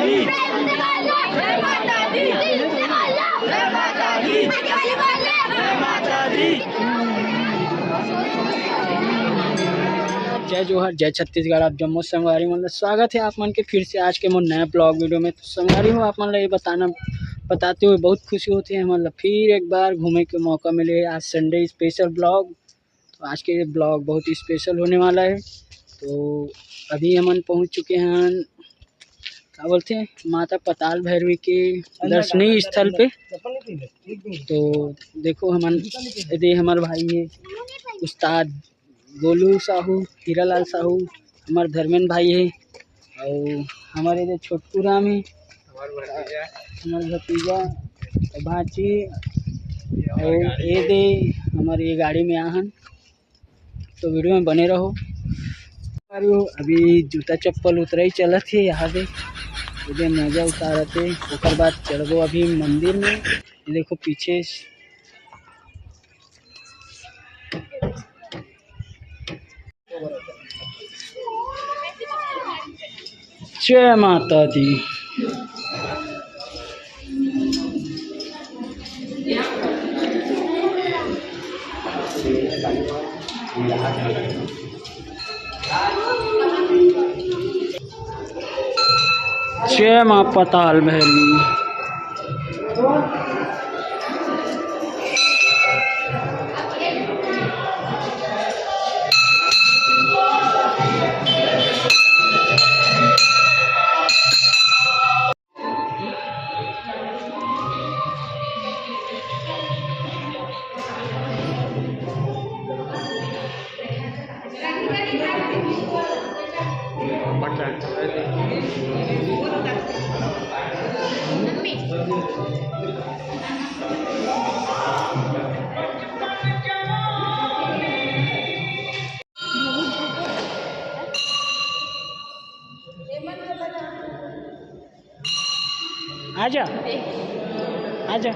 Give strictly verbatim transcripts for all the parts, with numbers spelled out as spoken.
जय जोहार, जय छत्तीसगढ़। आप जम्मो संगवारी मन ला स्वागत है आप मन के फिर से आज के मोर नया ब्लॉग वीडियो में। तो संगवारी हो, आप मन ला ये बताना, बताते हुए बहुत खुशी होती है। हमन ला फिर एक बार घूमे के मौका मिले आज संडे स्पेशल ब्लॉग। तो आज के ब्लॉग बहुत ही स्पेशल होने वाला है। तो अभी हमन पहुंच चुके हैं, का बोलते हैं, माता पताल भैरवी के दर्शनीय स्थल पे। तो देखो, हमन, ये हमारे भाई है उस्ताद गोलू साहू, हीरालाल साहू, हमार धर्मेन भाई है, और हमारे जो छोटकू राम है, हमार भतीजा, भांची, और ये दे हमारे ये गाड़ी में आहन। तो वीडियो में बने रहो। अरे, अभी जूता चप्पल उतराई चलत है यहाँ से, उधर मजा उतारत है, ओकर बाद चढ़बो अभी मंदिर में। ये देखो पीछे। जय माता दी। जय माँ पताल भैरवी। आजा, आजा।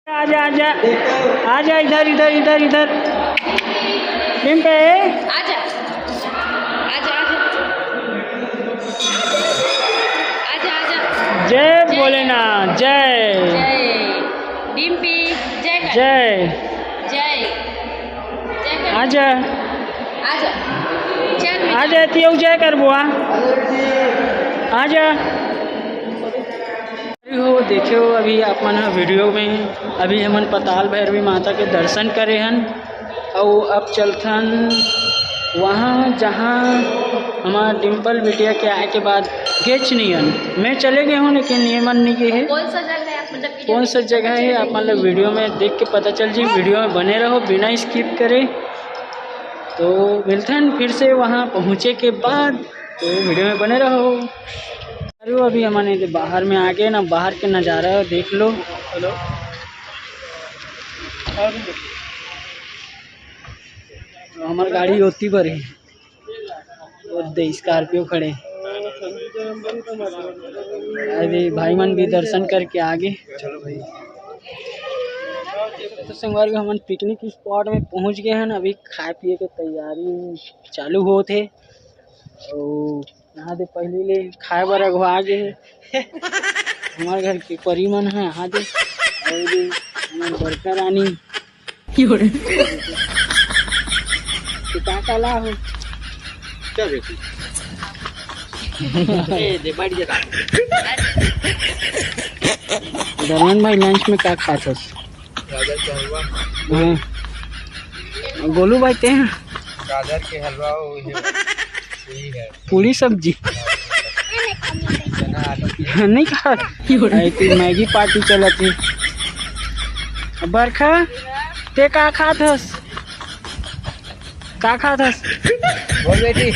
आजा, आजा, आजा, इधर, इधर, इधर, इधर। डिम्पे। आजा, आजा, आजा। आजा, आजा। जय जय। भोलेनाथ, जय। जय। डिम्पी, जय कर। जय। जय। जय कर। आजा। आजा। चल बेटा। आजा, तियौ जय कर बुआ। आजा। हो, देखे हो अभी आप मन ह वीडियो में, अभी हमन पताल भैरवी माता के दर्शन करे हन, अउ अब चलथन वहाँ, जहाँ हमार डिम्पल बिटिया के आए के बाद गेच नहीं हन। मैं चले गए हूँ, लेकिन ये मन नहीं गए है। कौन सा जगह है आप, मतलब कि कौन सा जगह है, आप मतलब वीडियो में देख के पता चल जी। वीडियो में बने रहो बिना स्किप करे। तो मिलथन फिर से वहाँ पहुँचे के बाद, तो वीडियो में बने रहो। अरे, अभी हमन एदे बाहर में आ गए ना, बाहर के नज़ारा देख लो। हेलो। हमार गाड़ी ओती बर है, वो दे स्कॉर्पियो खड़े। अरे, भाई मन भी दर्शन करके आ गए। चलो भाई। तो संगवारी हो, हमन पिकनिक स्पॉट में पहुंच गए हैं। अभी खाए पिए के तैयारी चालू होत हे। अउ यहाँ दे पहली ले खाए बर अगवा गे हे। हमारे घर के परी मन है यहाँ दे, अउ दे हमारे बड़का रानी। तो का का ला हो? क्या बेटी? ए, दे, बैठ जा। दरमन भाई, लंच में का खात हस? गाजर के हलवा। हाँ। गोलू भाई, ते हैं? गाजर के हलवा, वो है, पूरी है। पूरी सब्जी? चना, आलू की। नहीं खा। आई थी मैगी पार्टी चलत है। बरखा, ते का खात हस? का खात हस? बोल बेटी।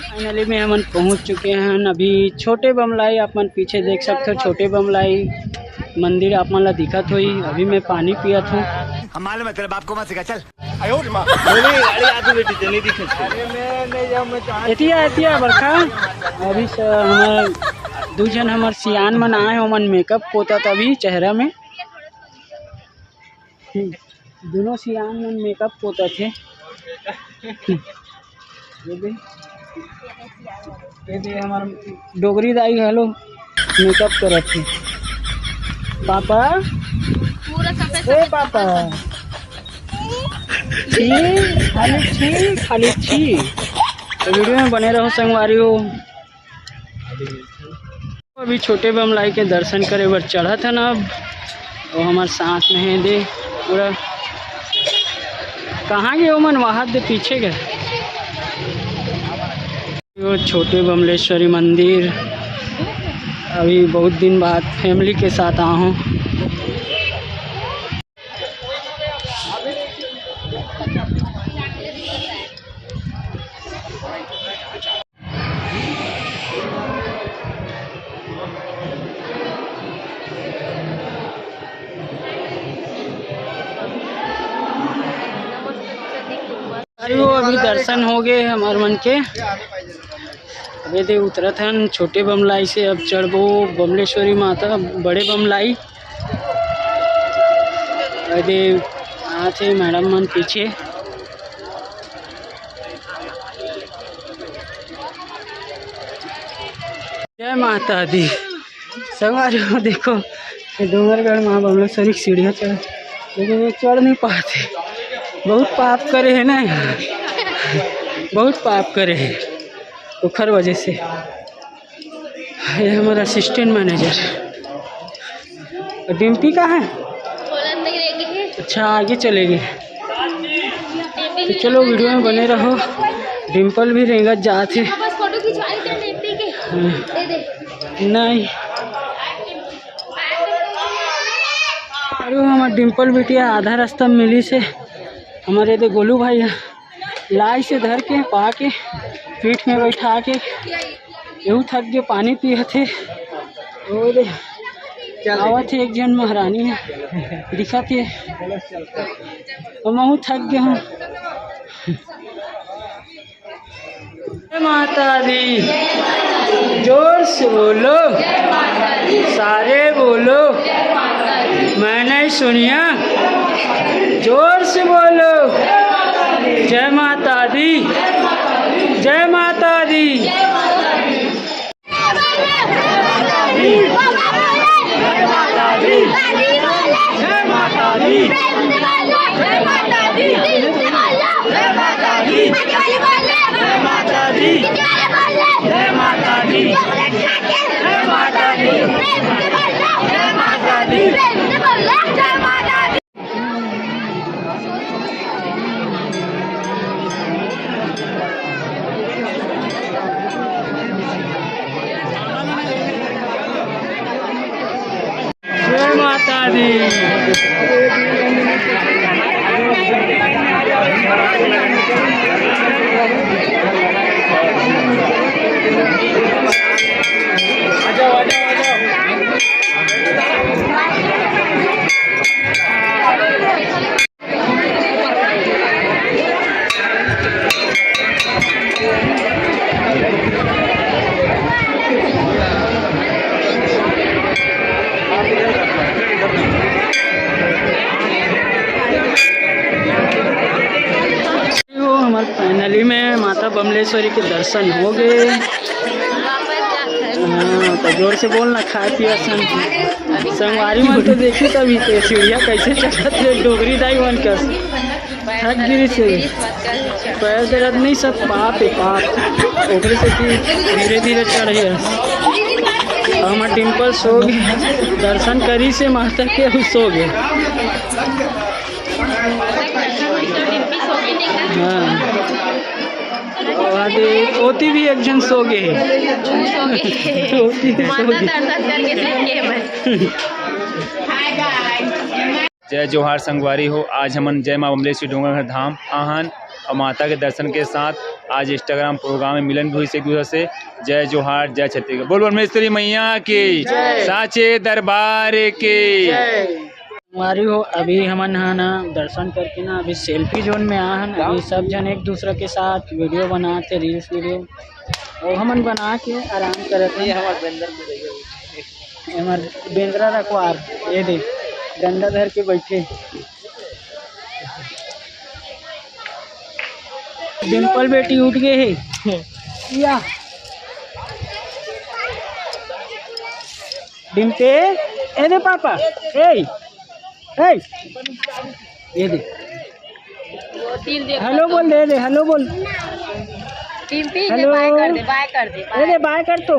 फाइनली में हमन पहुंच चुके हैं अभी छोटे बमलाई। आप मन पीछे देख सकते हो, छोटे बमलाई मंदिर आप मन ला दिखत होई। अभी मैं पानी पियत हूँ। हम मालूम है, तेरे बाप को मत सिखा, चल। एतिया, एतिया बरखा। अभी स-, हमर दू झन हमर सियान मन आए, ओमन मेकअप पोतत अभी चेहरा में। दोनों सियान मन मेकअप पोतत हे। ये दे, ये दे हमर डोगरी दाई घलो मेकअप करत हे। पापा, पूरा सफेद ए सफेद पापा, छी, खाली छी, खाली छी। तो वीडियो में बने रहो संगवारी हो। अभी छोटे बमलाई के दर्शन करे बर चढ़त हन। अब वो हमर साथ में हे दे पूरा। कहाँ गे ओमन? वहाद दे पीछे गे। वो छोटे बमलेश्वरी मंदिर, अभी बहुत दिन बाद फैमिली के साथ आए हों। अरे वो अभी दर्शन हो गए हमार मन के। अबे दे उतरत हन छोटे बमलाई से, अब चढ़बो बमलेश्वरी माता बड़े बमलाई। अबे दे आथे मैडम मन पीछे। जय माता दी। संगवारी हो, देखो, ये डोंगरगढ़ माँ बमलेश्वरी की सीढ़ियाँ चढ़, लेकिन ये चढ़ नहीं पाते, बहुत पाप करे है ना, बहुत पाप करे है, ओखर वजह से। ये हमारा असिस्टेंट मैनेजर। और डिम्पी कहाँ है? अच्छा, आगे चले गए। तो चलो, वीडियो में बने रहो। डिम्पल भी रेंगत जात हे। हाँ, बस फोटो खिंचवा लेते हैं डिम्पी के। हाँ। दे दे। नहीं। अरे, हमार डिम्पल बिटिया आधा रास्ता में मिलिस हे। हमारे दे गोलू भाई है। लाइस हे धर के, पा के, पीठ में बैठा के, एहू थक गे, पानी पियत हे। ओ दे, आवत हे एक झन महारानी हे, दिखत हे। अउ महू थक गे हूँ। जय माता दी, जोर से बोलो, सारे बोलो, मैं नहीं सुनिया, जोर से बोलो, जय माता दी, जय माता दी। जय माता दी। वो हमार finally में माता बमलेश्वरी के दर्शन हो गए। हाँ, तो जोर से बोलना, खाए पिए सन। संगवारी मन तो देखी तभी तो सीढ़िया कैसे चढ़त हे, डोगरी दाई मन कस। थक गिरी से। पैर दर्द नहीं, सब पाप है, पाप। ओकरे से कि धीरे धीरे चढ़ गया। हमर डिम्पल सो गए, दर्शन करी से माता के, अभी सो गए। हाँ। और ओती भी एक झन सो गए। ओती भी सो गए। जय जोहार संगवारी हो, आज हमन जय माँ बमलेश्वरी डोंगरगढ़ धाम आहन। और माता के दर्शन के साथ आज Instagram program में मिलन भी होइस एक दूसरा से। जय जोहार, जय छत्तीसगढ़। बोल बोल महेश्वरी मैया की, जय। साचे दरबार की। संगवारी हो, अभी हमन ह ना दर्शन करके ना अभी selfie zone में आ हन। अभी सब झन एक दूसरा के साथ video बनात हे, reels video, और हमन बना के आराम करत हन। ये हमर बेंदरा रखवार, ये दे, डंडा धर के बैठे। डिम्पल बेटी उठ गए हे। या। डिम्पे, ए दे पापा, ए, ए, ये दे। Hello बोल दे, दे, hello बोल। डिम्पी, hello। Bye कर दे, bye कर दे, ए दे, bye कर तो।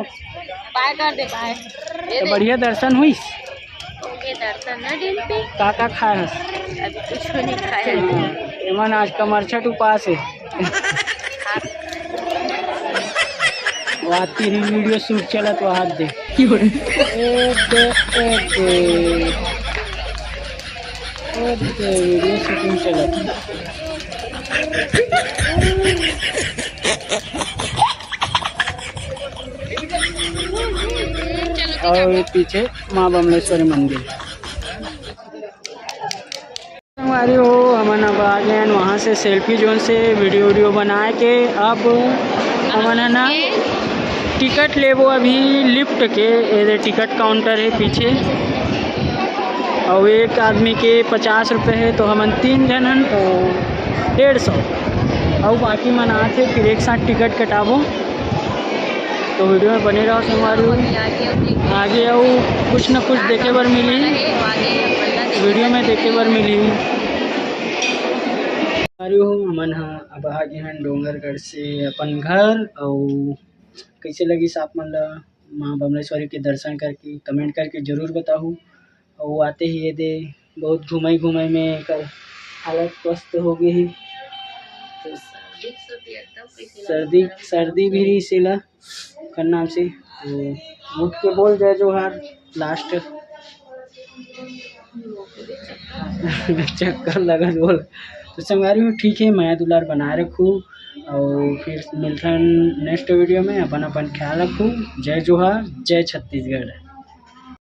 Bye कर दे, bye। तो बढ़िया दर्शन हुई। ओके, दर्शन ना डिम्पी। का का खाए हस? अभी कुछ भी नहीं खाया। हाँ, एमन आज कमरछट उपास हे। वाती reel video shoot चलत वहां दे। ए दे, ए दे। ए दे, video shooting चलत। और ये पीछे माँ बमलेश्वरी मंदिर। संगवारी हो, हमन अब आ गए हैं वहाँ से, selfie zone से video वीडियो बनाए के। अब हमन है ना टिकट लेबो अभी lift के, ये दे टिकट counter है पीछे, और एक आदमी के पचास रुपये है, तो हमन तीन झन हन तो डेढ़ सौ, और बाकी मन आथे फिर एक साथ टिकट कटाबो। तो video में बने रहो संगवारी हो, आगे अउ कुछ न कुछ देखे बर मिली, video में देखे बर मिली। संगवारी हो, हमन ह अब आ गे हन डोंगरगढ़ से अपन घर। अउ कइसे लगिस आप मन ला माँ बमलेश्वरी के दर्शन करके, comment करके जरूर बताहू। अउ आते ही ये दे बहुत घुमाई घुमाई में एकर हालत पस्त हो गई है। तो सर्दी, सर्दी भी रही इसीला कर नाम से। तो उठ के बोल जय जोहार last। चक्कर लगा बोल। तो संगवारी हो, ठीक है, मया दुलार बनाए रखू और फिर मिलथन next video में। अपन अपन ख्याल रखू। जय जोहार, जय छत्तीसगढ़।